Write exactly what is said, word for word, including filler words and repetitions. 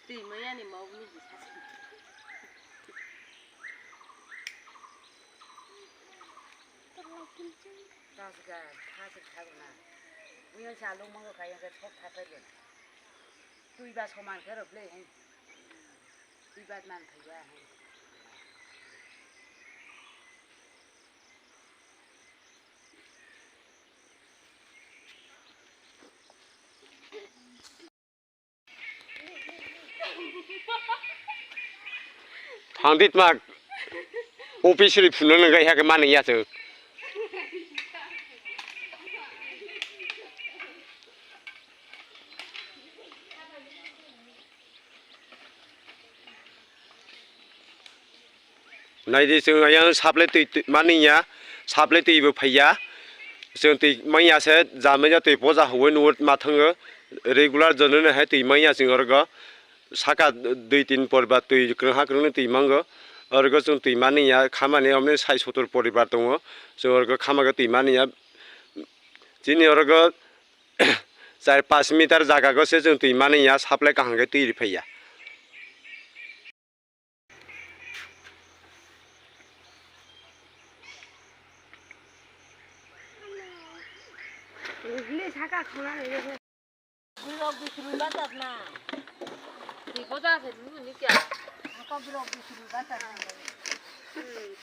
Twi maya ni mau ni jisa. Tasga, tasga thagna. Buya jalo mango kaya ke thok thapai le. Twi ba soman khe rok le hai. Twi ba man thai ba hai. Thangdi tma office ri phunuknai khe mani ya chwng. Naidi chwng ayang supply twi, twi mani ya, supply twi bo phaiya. Chwng twi manya se, jamani twi poja huwi nuwi ma thango. Regular jono no hai twi manya chwng orgo. Saka dui tin poribar twi kwrwngha kwrwngni twi mango. Orgo chwng twi mani ya, khamani omni sai sotor poribar tongo. Chwng orgo khamago twi mani ya. Chini orgo char panch meter jaga go se chwng twi mani ya, supply kaham khe twi ri phaiya. Bwrok bisru batar na. Twi boda se nini kya? Ako bwrok bisru batar na. Hmm.